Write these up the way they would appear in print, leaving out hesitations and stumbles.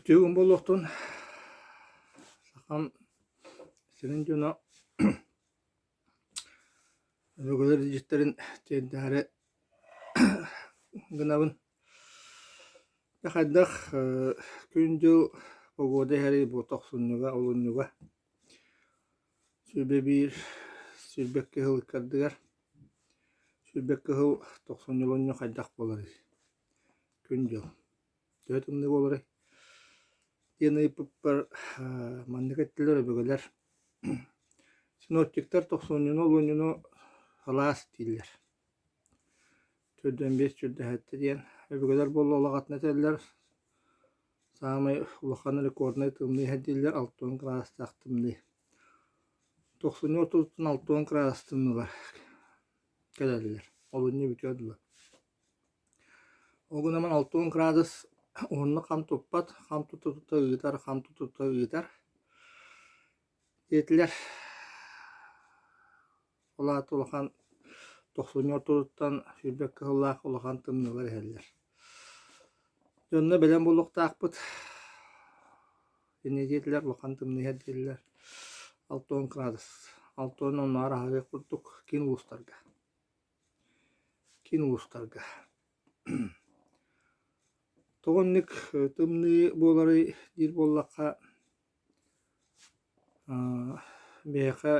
Үтүө күн буолуохтун! Сахам сирин дьоно өбүгэлэр илдьиттэрин тиэрдээри гынабын. Дьэ хайдах күн-дьыл погода иһэрий бу тохсунньуга, олунньуга 21, 22 сыл ыккардыгар 22 сыл тохсунньу-олунньу хайдах буоларый? Күн-дьыл. Төһө тымныы буоларый? Диэн ыйыппыппар маннык эттилэр өбүгэлэр синоптиктар тохсунньуну олунньуну сылаас дииллэр. 45 чүрдэһэттэ диэн өбүгэлэр буолла улаҕатына этэллэр саамай улахан рекорднай тымныы иһэр дииллэр 60 градустаах тымныы. Тохсунньу ортотуттан 60 градус тымныылар кэлэллэр. Олунньу бүтүөр дылы. Ол гынан 60 градус уһуннук хам туппат, хам тута-тута ыытар, хам тута-тута ыытар диэтилэр. Ол аата улахан тохсунньу ортотуттан 22 сыллаах улахан тымныылар иһэллэр. Дьонно бэлэм буолуохтаахпыт. Инньэ диэтилэр, улахан тымныы иһэр дииллэр. 60 градус. 60 оннооҕор аһарыах курдук киин улуустарга. Киин улуустарга Тоҕо инник тымныы буоларый диир буоллахха, биһиэхэ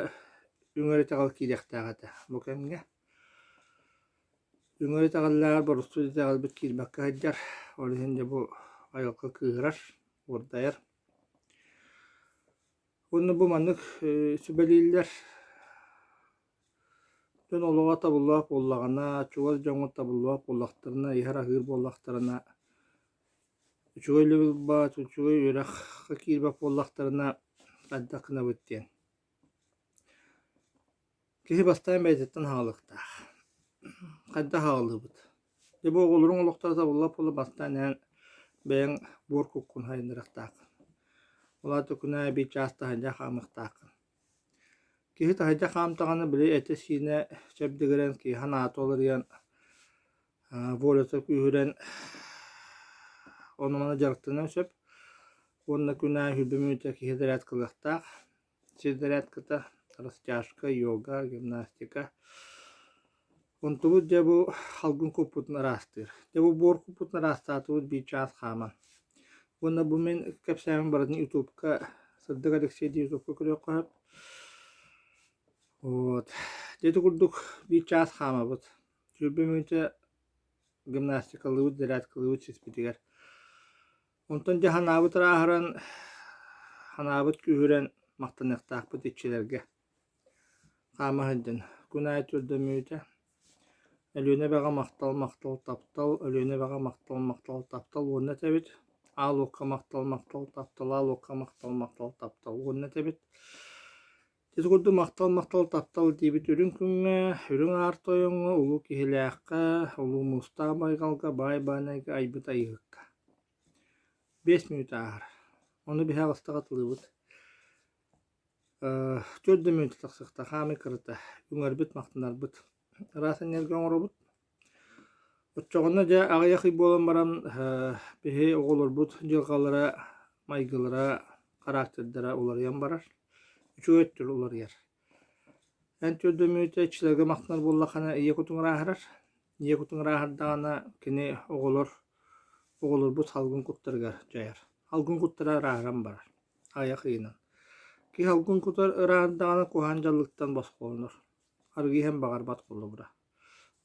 үҥэр итэҕэл киириэхтээх этэ бу кэмҥэ. Үҥэр итэҕэллээҕэр боростуой итэҕэлбит киирбэккэ сылдьар, ол иһин дьэ бу айылҕа кыыһырар, уордайар. Уонна бу маннык сүбэлииллэр Дьон олоҕо табыллыбат буоллаҕына, чугас дьоҥҥо табыллыбат буоллахтарына, иһэр-аһыыр буоллахтарына, үчүгэй үлэ булбат, үчүгэй үөрэххэ киирбэт буоллахтарына хайдах гынабыт диэн. Киһи бастаан бэйэтиттэн аһаҕалыахтаах. Хайдах аҕалыыбыт? Дьэ бу оҕолоруҥ олохторо табыллыбат буола бастаан эн бэйэҥ буор куккун сайыннарыахтааххын. Ол аата күн аайы биир чаас таһырдьа хаамыахтааххын. Киһи таһырдьа хаамтаҕына били этэ-сиинэ чэбдигирэн, киһи санаата уларыйан, волята күүһүрэн ону-маны дьарыктаныан сөп. Уонна күн аайы сүүрбэ мүнүүтэ киһи зарядкалыахтаах. Сир зарядката, растяжка, йога, гимнастика. Онтубут дьэ бу халгын куппутун ыраастыыр. Дьэ бу буор куппутун ыраастаатыбыт биир чаас хааман. Уонна бу мин кэпсээммин барытын ютубка Сырдык Алексей диэн ютубка көрүөххэ сөп. Вот. Дьэ ити курдук биир чаас хаамабыт. 20 мүнүүтэ гимнастикалыыбыт, зарядкалыыбыт сиспитигэр. Онтон дьэ санаабыт ырааһыран, санаабыт күүһүрэн махтаныахтаахпыт иччилэргэ. Хаама сылдьан күн аайы түрдэммитэ Өлүөнэ эбэҕэ махтал, махтал, таптал, Өлүөнэ эбэҕэ махтал, махтал, таптал уонна этэбит Аал уокка махтал, махтал, таптал, аал уокка махтал, махтал, таптал уонна этэбит Ити курдук махтал, махтал, таптал диэбит үрүҥ күҥҥэ, үрүҥ аар тойоҥҥо, улуу киһилээххэ, улуу муустаах байҕалга, баай баанайга айбыт айыыһыкка. 5 мүнүүтэ ааһар. Ону биһи аҕыстаҕа атылыыбыт. 4 да мүнүүтэ тахсыахтаах, хаамыы кырата, үҥэрбит, махтанарбыт. Ыраас энергия оҥоробут. Оччоҕуна дьэ аҕыйах ый буолан баран биһи оҕолорбут дьылҕалара, майгылара, характердара уларыйан барар. Үчүгэй өттүгэр уларыйар. Эн 4 да мүнүүтэ иччилэргэ махтанар буоллаххына ийэ кутуҥ ырааһырар. Ийэ кутуҥ ырааһырдаҕына кини оҕолор оҕолорбут салгын куттарыгар дьайар. Салгын куттара ырааһыран барар. Аҕыйах ыйынан. Киһи алгын кутар ыраардаҕына куһаҕан дьаллыктан босхолонор. Арыгы иһэн баҕарбат холобура.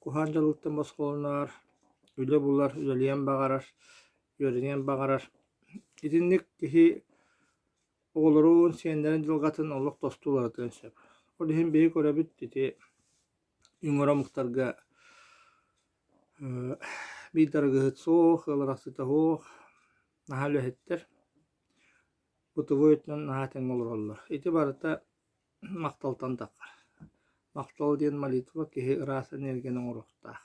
Куһаҕан дьаллыктан босхолонор, үлэ булар, үлэлиэн баҕарар, үөрэниэн баҕарар. Итинник киһи оҕолорун, сиэннэрин дьылҕатын олох тосту уларытыан сөп. Ол иһин биһиги көрөбүт ити үҥэр омуктарга биир да арыгыһыт суох, ыал арахсыыта суох, наһаа үлэһиттэр. Бытовой өттүнэн наһаа тэҥҥэ олороллор. Ити барыта махталтан таххар. Махтал диэн молитва киһи ыраас энергияны оҥоруохтаах.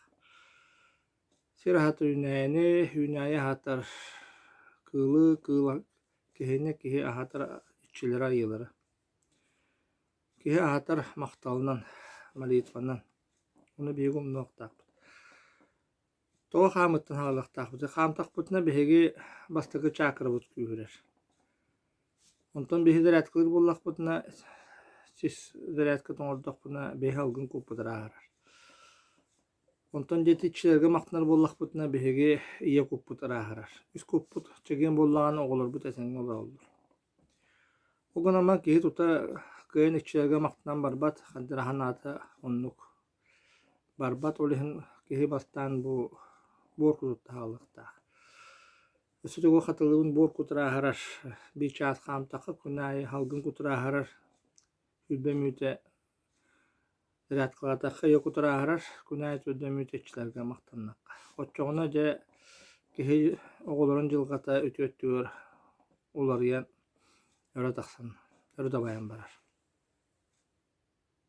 Сир аһатар үүнээйини, үүнээйи аһатар кыылы, кыыл киһини киһи аһатар иччилэрэ айыылара. Киһи аһатар махталынан, молитванан. Ону биһиги умнуохтаахпыт. Тоҕо хаамыттан хаалыахтаахпытый? Хаамтахпытына биһиги бастакы чакрабыт күүһүрэр. Онтон биһи зарядкалыыр буоллахпытына, сис зарядка оҥордохпуна биһи алгын куппут ырааһырар. Онтон диэти иччилэргэ махтанар буоллахпытына биһиги ийэ куппут ырааһырар. Үс куппут чэгиэн буоллаҕына оҕолорбут этэҥҥэ олороллор. Ол гынан баран киһи тута кыайан иччилэргэ махтанан барбат, хардыраһан аата оннук барбат, ол иһин киһи бастаан бу буор кутутта хаалыахтаах. Өссө тугу хатылыбын буор кутурааһырар, биир чаас хаамтахха күн аайы салгын кутурааһырар, үрбэ мүөтэ Зарядкалаатахха ийэ кутурааһырар, күн аайы төрдөммүт иччилэргэ махтаннахха. Оччоҕуна дьэ киһи оҕолорун дьылҕата үтүө өттүгэр уларыйан өрө тахсан, өрө дабайан барар.